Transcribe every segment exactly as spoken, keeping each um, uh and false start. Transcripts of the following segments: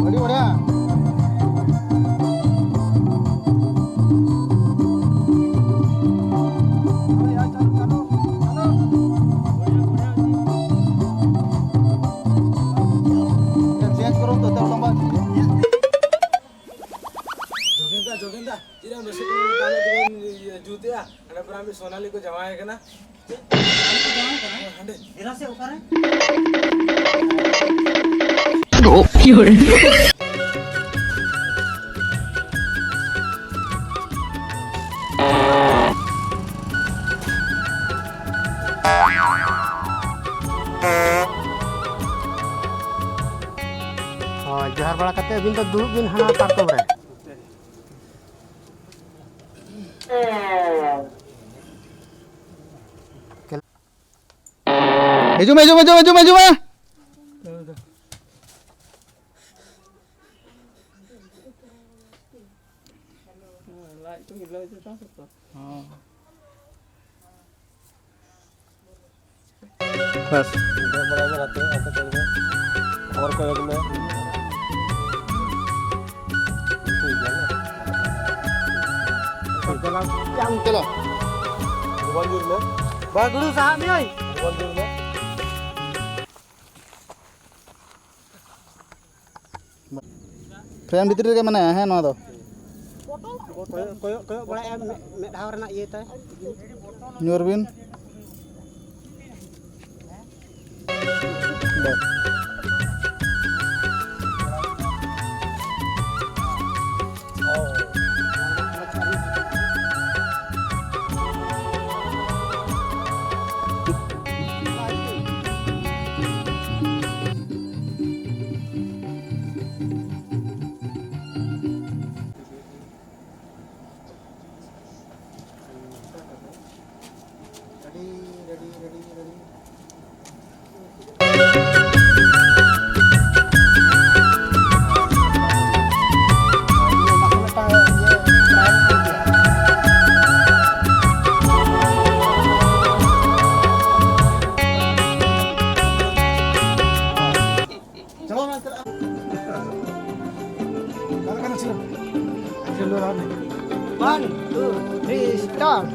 ᱟᱹᱰᱤ ᱵᱟᱲᱤᱭᱟ᱾ ᱪᱮᱧᱡᱽ ᱠᱚᱨᱚ ᱛᱚ, ᱮᱴᱟᱜ ᱞᱟᱢᱵᱟ᱾ ᱡᱳᱜᱮᱱᱫᱟ, ᱡᱳᱜᱮᱱᱫᱟ, ᱪᱮᱫ ᱮᱢ ᱨᱟᱹᱥᱠᱟᱹ ᱠᱟᱱᱟ? ᱛᱟᱦᱞᱮ ᱛᱮᱵᱚᱱ ᱤᱭᱟᱹ ᱡᱩᱛᱮᱜᱼᱟ᱾ ᱦᱟᱸᱰᱮ ᱯᱟᱨᱟ ᱢᱤᱫ ᱥᱳᱱᱟᱞᱤ ᱠᱚ ᱡᱟᱶᱟᱭ ᱠᱟᱱᱟ᱾ ᱪᱮᱫ? ᱥᱳᱱᱟᱞᱤ ᱠᱚ ᱡᱟᱶᱟᱭ ᱠᱟᱱᱟ? ᱦᱮᱸ, ᱦᱟᱸᱰᱮ᱾ ᱮᱨᱟ ᱥᱮ ᱚᱠᱟᱨᱮ? ᱦᱳᱭ, ᱡᱚᱦᱟᱨ ᱵᱟᱲᱟ ᱠᱟᱛᱮ ᱟᱹᱵᱤᱱ ᱫᱚ ᱫᱩᱲᱩᱵ ᱵᱤᱱ ᱦᱟᱱᱟ ᱯᱟᱨᱠᱚᱢ ᱨᱮ᱾ ᱦᱤᱡᱩᱜ ᱢᱮ, ᱦᱤᱡᱩᱜ ᱢᱮ, ᱦᱤᱡᱩᱜ ᱢᱮ, ᱦᱤᱡᱩᱜ ᱢᱮ, ᱦᱤᱡᱩᱜ ᱢᱮ᱾ ᱞᱟᱡ ᱠᱚ ᱦᱤᱞᱟᱹᱣ ᱦᱚᱪᱚ ᱠᱚᱣᱟ ᱛᱚ᱾ ᱦᱚᱸ᱾ ᱵᱟᱥ᱾ ᱫᱮᱡ ᱵᱟᱲᱟᱭ ᱢᱮ ᱱᱟᱛᱮ, ᱱᱟᱛᱮ ᱠᱚᱭᱚᱜ ᱢᱮ᱾ ᱦᱚᱨ ᱠᱚᱭᱚᱜ ᱢᱮ᱾ ᱴᱷᱤᱠ ᱜᱮᱭᱟ, ᱦᱮᱸ? ᱪᱟᱞᱟᱣ, ᱪᱟᱞᱟᱣ᱾ ᱨᱩᱣᱟᱹᱲ ᱧᱩᱨ ᱢᱮ᱾ ᱵᱟᱝ, ᱜᱩᱰᱩ ᱥᱟᱦᱟᱜ ᱢᱮᱭᱟᱭ᱾ ᱨᱩᱣᱟᱹᱲ ᱧᱩᱨ ᱢᱮ᱾ ᱯᱷᱨᱮᱢ ᱵᱷᱤᱛᱨᱤ ᱨᱮᱜᱮ ᱢᱮᱱᱟᱭᱟ, ᱦᱮᱸ, ᱱᱚᱣᱟ ᱫᱚ᱾ ᱠᱚᱭᱚᱜ, ᱠᱚᱭᱚᱜ, ᱠᱚᱭᱚᱜ ᱵᱟᱲᱟᱭᱮᱫᱼᱟ, ᱢᱮᱫ, ᱢᱮᱫᱦᱟᱣ ᱨᱮᱱᱟᱜ ᱤᱭᱟᱹ ᱛᱟᱭ᱾ ᱧᱩᱨ ᱵᱤᱱ᱾ ᱵᱟᱥ᱾ One, two, three, start.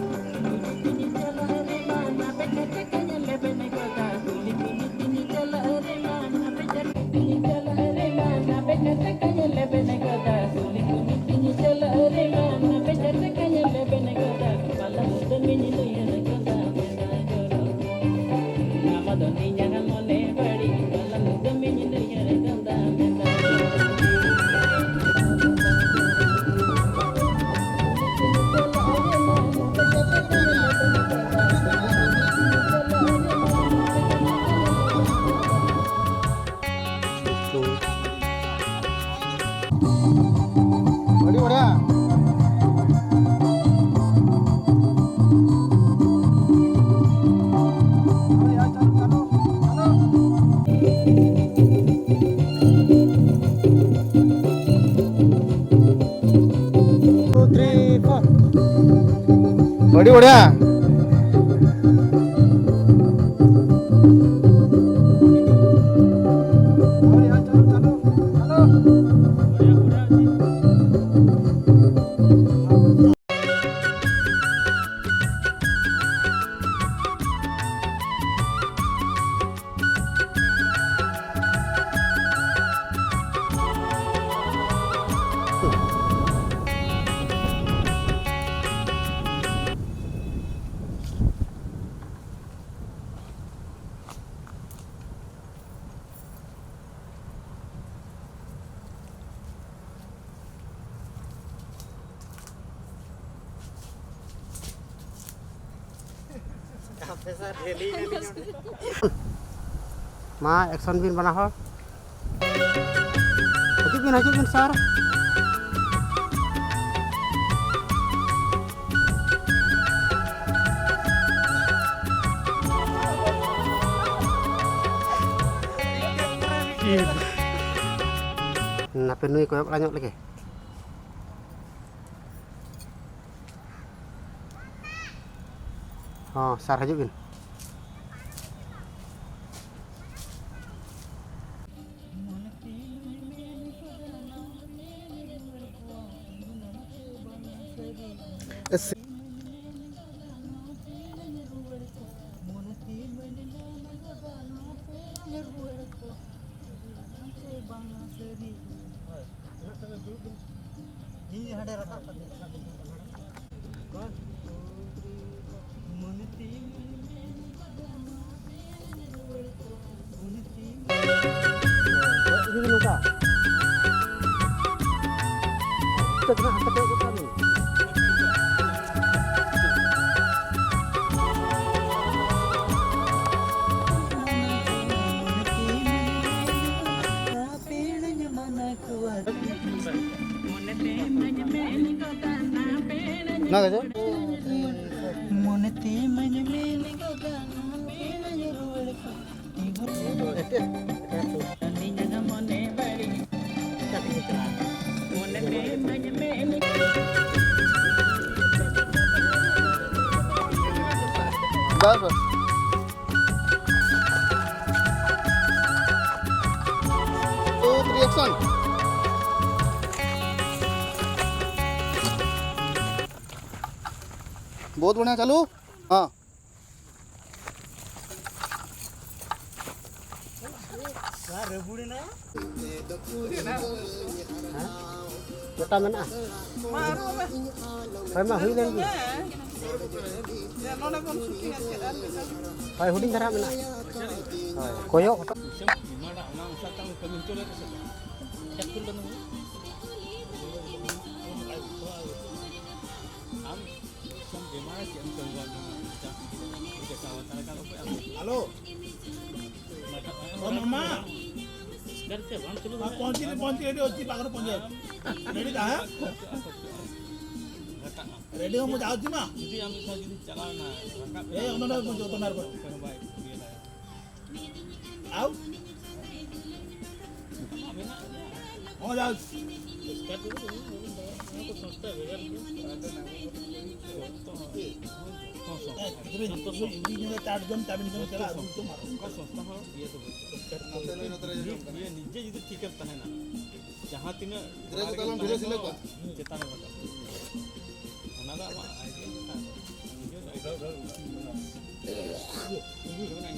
ᱟᱹᱰᱤ ᱵᱟᱲᱤᱭᱟ᱾ Two, three, four. ᱟᱹᱰᱤ ᱵᱟᱲᱤᱭᱟ᱾ ᱢᱟ, action ᱵᱤᱱ ᱵᱟᱱᱟ ᱦᱚᱲ᱾ ᱦᱤᱡᱩᱜ ᱵᱤᱱ, ᱦᱤᱡᱩᱜ ᱵᱤᱱ, sir᱾ ᱱᱟᱯᱮ ᱱᱩᱭ ᱠᱚᱭᱚᱜ ᱵᱟᱲᱟ ᱧᱚᱜ ᱞᱮᱜᱮ᱾ ᱦᱚᱸ, sir, ᱦᱤᱡᱩᱜ ᱵᱤᱱ᱾ ᱮᱥ- ᱤᱫᱤ ᱱᱚᱝᱠᱟ᱾ ᱦᱟᱱᱛᱮ ᱠᱷᱚᱱᱟᱜ ᱦᱟᱱᱛᱮ ᱠᱚᱭᱚᱜ ᱜᱚᱫ ᱠᱟᱜ ᱵᱤᱱ᱾ ᱚᱱᱟ ᱜᱮ ᱪᱮᱫ? ᱵᱟᱥ, ᱵᱟᱥ᱾ Two, three, action. बहुत बढ़िया, चालू। हाँ। ᱜᱚᱴᱟ ᱢᱮᱱᱟᱜᱼᱟ? ᱦᱳᱭ, ᱢᱟ ᱦᱩᱭ ᱞᱮᱱ ᱜᱮ᱾ ᱦᱳᱭ, ᱦᱩᱰᱤᱧ ᱫᱷᱟᱨᱟ ᱢᱮᱱᱟᱜᱼᱟ᱾ ᱦᱳᱭ, ᱠᱚᱭᱚᱜ ᱦᱚᱴᱚ᱾ ᱦᱮᱞᱳ᱾ ᱚ ᱢᱟᱢᱟ᱾ ᱦᱮᱸ, ᱯᱚᱸᱪᱤᱥ, ᱯᱚᱸᱪᱤᱥ, ᱟᱹᱰᱤ ᱚᱞᱪᱤ ᱵᱟᱜᱽ ᱨᱮ ᱯᱚᱸᱪᱤᱥ᱾ ᱨᱮᱰᱤ ᱫᱟ, ᱦᱮᱸ? ᱨᱮᱰᱤ ᱦᱚᱸ ᱢᱚᱡᱟ ᱚᱞᱪᱤ ᱢᱟ᱾ ᱡᱩᱫᱤ ᱟᱢ ᱢᱤᱫ ᱫᱷᱟᱣ ᱡᱩᱫᱤ ᱪᱟᱞᱟᱣ ᱮᱱᱟ, ᱨᱟᱠᱟᱵ ᱮᱱᱟ, ᱮᱭ, ᱚᱱᱟ ᱫᱚ ᱢᱚᱡᱟ, ᱚᱱᱟ ᱫᱚ᱾ ᱚᱠᱚᱭ ᱦᱚᱸ ᱵᱟᱭ ᱤᱭᱟᱹ ᱫᱟᱲᱮᱭᱟᱜᱼᱟ᱾ ᱟᱣ? ᱟᱢᱟᱜ ᱢᱮᱱᱟᱜ ᱜᱮᱭᱟ᱾ ᱦᱚᱸ, ᱡᱟᱣ᱾ ᱮᱥᱠᱟᱨ ᱛᱮᱫᱚ ᱵᱟᱹᱧ ᱵᱚᱞᱚᱱ ᱫᱟᱲᱮᱭᱟᱜᱼᱟ᱾ ᱚᱱᱟ ᱠᱚ ᱥᱚᱝᱥᱛᱷᱟ ᱵᱷᱮᱜᱟᱨ ᱜᱮᱭᱟ᱾ ᱦᱚᱸ, ᱥᱚᱝᱥᱛᱷᱟ᱾ ᱮ, ᱜᱤᱫᱽᱨᱟᱹ ᱡᱩᱫᱤ ᱤᱧ ᱨᱮ ᱪᱟᱨ ᱡᱚᱱ, ᱪᱟᱨ ᱡᱚᱱ ᱪᱟᱞᱟᱜᱼᱟ, ᱚᱱᱠᱟ ᱥᱚᱝᱥᱛᱷᱟ ᱦᱚᱸ ᱤᱭᱟᱹ ᱫᱚ ᱵᱟᱹᱱᱩᱜᱼᱟ᱾ ᱱᱤᱡᱮ ᱡᱩᱫᱤ ᱴᱷᱤᱠᱮᱢ ᱛᱟᱦᱮᱱᱟ, ᱡᱟᱦᱟᱸ ᱛᱤᱱᱟᱹᱜ ᱜᱤᱫᱽᱨᱟᱹ ᱠᱚ ᱛᱟᱞᱟᱝ ᱵᱷᱤᱲᱟᱹᱣ ᱥᱤᱞᱟᱹ ᱠᱚᱣᱟ᱾ ᱪᱮᱛᱟᱱ ᱨᱮ ᱨᱟᱠᱟᱵ᱾ ᱟᱫᱚ ᱟᱢᱟᱜ ᱟᱭᱰᱤᱭᱟ ᱫᱚ ᱠᱷᱟᱱ ᱫᱚ ᱱᱤᱡᱮ ᱫᱚ ᱟᱭᱰᱤᱭᱟ ᱫᱚ ᱵᱟᱹᱱᱩᱜᱼᱟ᱾ ᱤᱧ ᱫᱚ ᱢᱮᱱᱟ